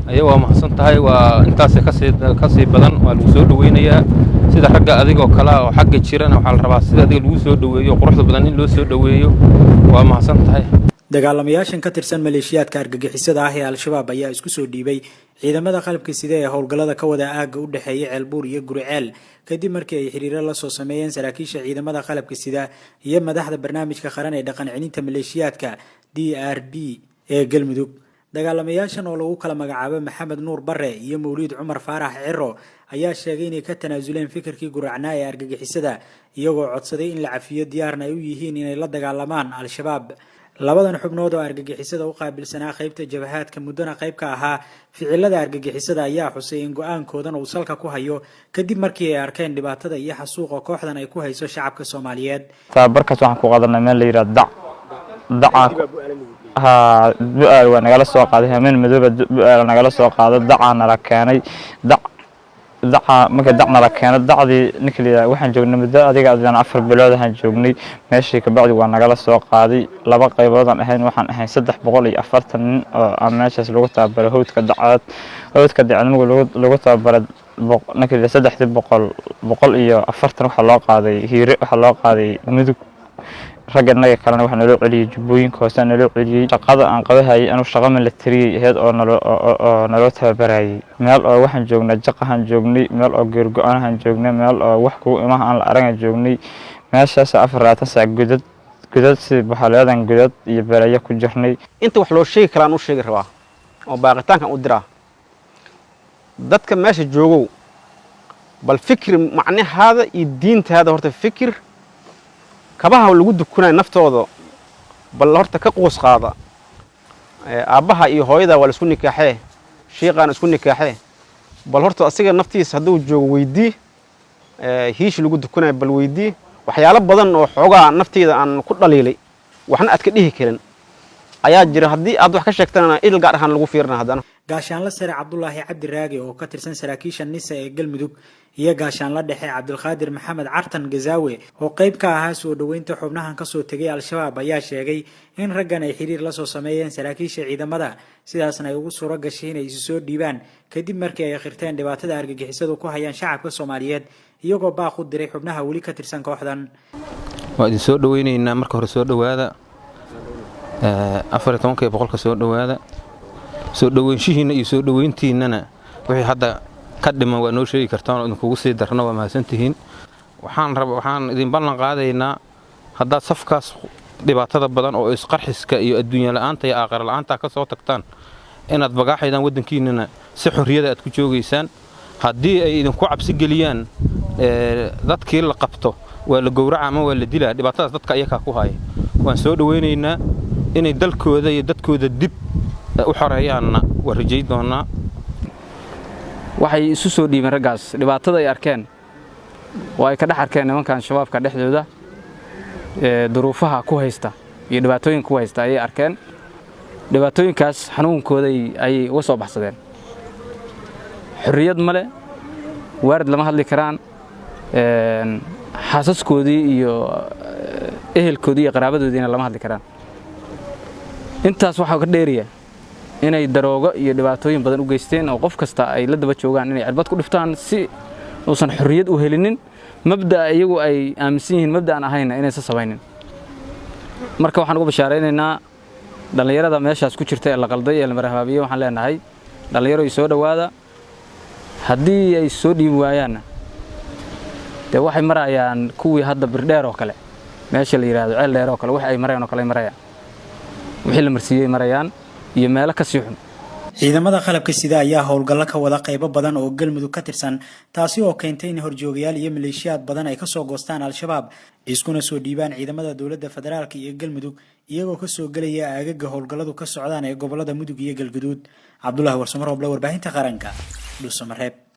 Aya, waa mahadsan tahay. Waa intaas kasii badan waa lagu soo dhoweynayaa. Sida ragga adigoo kale oo xagga jirana waxaa la rabaa sida adiga lagu soo dhoweeyo, quruxda badan in loo soo dhoweeyo. Waa mahadsan tahay. Dagaalamayaashan ka tirsan maleeshiyaadka argagixisada ah ee Al-Shabaab ayaa isku soo dhiibay ciidamada qalabka sida ee howlgallada ka wada aagga u dhexeeya Ceelbuur iyo Guriceel, kadib markii ay xiriiro la soo sameeyeen saraakiisha ciidamada qalabka sida iyo madaxda barnaamijka qaran ee dhaqan celinta maleeshiyaadka DRP ee Galmudug. Dagaalamayaashan oo lagu kala magacaabo Maxamed Nuur Bare iyo Mawliid Cumar Faarax Ciro ayaa sheegay inay ka tanaasuleen fikirkii guracnaa ee argagixisada, iyagoo codsaday in la cafiyo, diyaarna ay u yihiin inay la dagaalamaan Al-Shabaab. Labadan xubnood oo argagixisada u qaabilsanaa qaybta jabahaadka, muddona qayb ka ahaa ficilada argagixisada, ayaa xusay in go-aankoodan uu salka ku hayo kadib markii ay arkeen dhibaatada iyo xasuuqa kooxdan ay ku hayso shacabka Soomaaliyeed. Tababarkaas waxaan ku qaadanay meel la yidhaha Dac. Daca haa, Bu-aal waa nagala soo qaaday. Hameen madooba Bu-aal nagala soo qaaday, Dacaa nala keenay. Dac, daca marka dac nala keeno, dacdii ninka la yidhaha waxaan joognay muddo adiga adaan 4 bilood ahaan joognay meeshii. Kabacdi waa nagala soo qaaday. Laba qayboodaan ahayn, waxaan ahayn 340 nin oo aan meeshaas lagu tababaray hawdka Dacaad. Hawdka Dacaad marka lagu tababaray, ninka la yidhaha 300, 140 waxaa loo qaaday Hiire, waxaa loo qaaday Mudug. Ragga innaga kalena waxaa naloo celiyey Jubbooyinka Hoose naloo celiyey. Shaqada aan qabahayay anuu shaqo militariyay ahayd oo naloo tababarayay. Meel oo waxaan joognay jaqahan joognay, meel oo geergo-anahan joognay, meel oo wax kugu imaha aan la aragan joognay. Meeshaas 24 saac godad godad sidii baxaleedan godad iyo beleyo ku jirnay. Inta wax loo sheegi karaan u sheegi rabaa oo baaqitaankan u diraa dadka meesha joogow. Bal fikir macnahaada iyo diintaada horta fikir. Kabaha lagu dukunayo naftooda bal horta ka quus qaada. Aabbaha iyo hooyada waa la isku nikaaxee, shiiqaana isku nikaaxee. Bal horta asiga naftiisa hadduu joogo weydii hiishi lagu dukunayo, bal weydii. Waxyaalo badan oo xoogaa nafteyda aan ku dhaliilay, waxna aad ka dhihi karin ayaa jira. Haddii aad wax ka sheegtana, il gaar ahaan lagu fiirina haddana. Gaashaanla sare Cabdulaahi Cabdi Raage oo ka tirsan saraakiisha NISA ee Galmudug iyo gaashaanla dhexe Cabdulqaadir Maxamed Cartan Gazaawe oo qayb ka ahaa soo dhoweynta xubnahan kasoo tegay Al-Shabaab ayaa sheegay in raggan ay xiriir lasoo sameeyeen saraakiisha ciidamada, sidaasna ay ugu suuro gashay inay isu soo dhiibaan kadib markii ay akhirteen dhibaatada argagixisadu ku hayaan shacabka Soomaaliyeed, iyagoo baaq u diray xubnaha weli ka tirsan kooxdan. Waa idin soo dhoweynaynaa. Marka hore soo dhowaada, 1,400 iyo 100-ka soo dhowaada. Soo dhoweynshihiinna iyo soo dhoweyntiinnana wixii hadda ka dhiman waa noo sheegi kartaan oo idinkugu sii darno. Waa mahadsantihiin. Waxaan raba, waxaan idin ballan qaadaynaa haddaad safkaas dhibaatada badan oo isqarxiska iyo adduunya la'aanta iyo aakhira la'aanta ka soo tagtaan, inaad bagaaxaydaan waddankiinnana si xorriyada aad ku joogaysaan. Haddii ay idinku cabsi geliyaan dadkii la qabto waa la gowraca ama waa la dilaa, dhibaatadaas dadka iyakaa ku haya. Waan soo dhoweynaynaa. Inay dalkooda iyo dadkooda dib u xoreeyaanna waa rajay doonnaa. Waxay isu soo dhiibeen raggaas dhibaatada ay arkeen oo ay ka dhex arkeen nimankan Shabaabka dhexdooda, duruufaha ku haysta iyo dhibaatooyinka ku haysta ayay arkeen. Dhibaatooyinkaas xanuunkooday ayay uga soo baxsadeen. Xorriyad male, waarid lama hadli karaan, xaasaskoodii iyo ehelkoodii iyo qaraabadoodiina lama hadli karaan. Intaas waxaa ka dheeriya inay daroogo iyo dhibaatooyin badan u geysteen oo qof kasta ay la daba joogaan inay cirbad ku dhiftaan si uusan xorriyad u helinin, mabda'a iyagu ay aaminsan yihiin mabda'an ahayna inaysan samaynin. Marka waxaan ugu bashaaraynaynaa dhallinyarada meeshaas ku jirta ee la qalday ee la marhabaabiyey. Waxaan leenahay, dhallinyaro, soo dhowaada. Haddii ay soo dhiibi waayaanna, dee waxay marayaan kuwii hadda Birdheer oo kale, meesha la yidhaahdo Ceel Dheer oo kale, wax ay marayaan oo kale ay marayaan, wixii la marsiiyey marayaan iyo meelo ka sii xun. Ciidamada qalabka sida ayaa howlgallo ka wada qaybo badan oo Galmudug ka tirsan, taasi oo keentay in horjoogayaal iyo maleeshiyaad badan ay kasoo goostaan Al-Shabaab, iskuna soo dhiibaan ciidamada dowladda federaalka iyo Galmudug, iyagoo kasoo gelaya aagaga howlgalladu ka socdaan ee gobolada Mudug iyo Galguduud. Cabdulahi Warsamo Rooble, Warbaahinta Qaranka, Dhuusamareeb.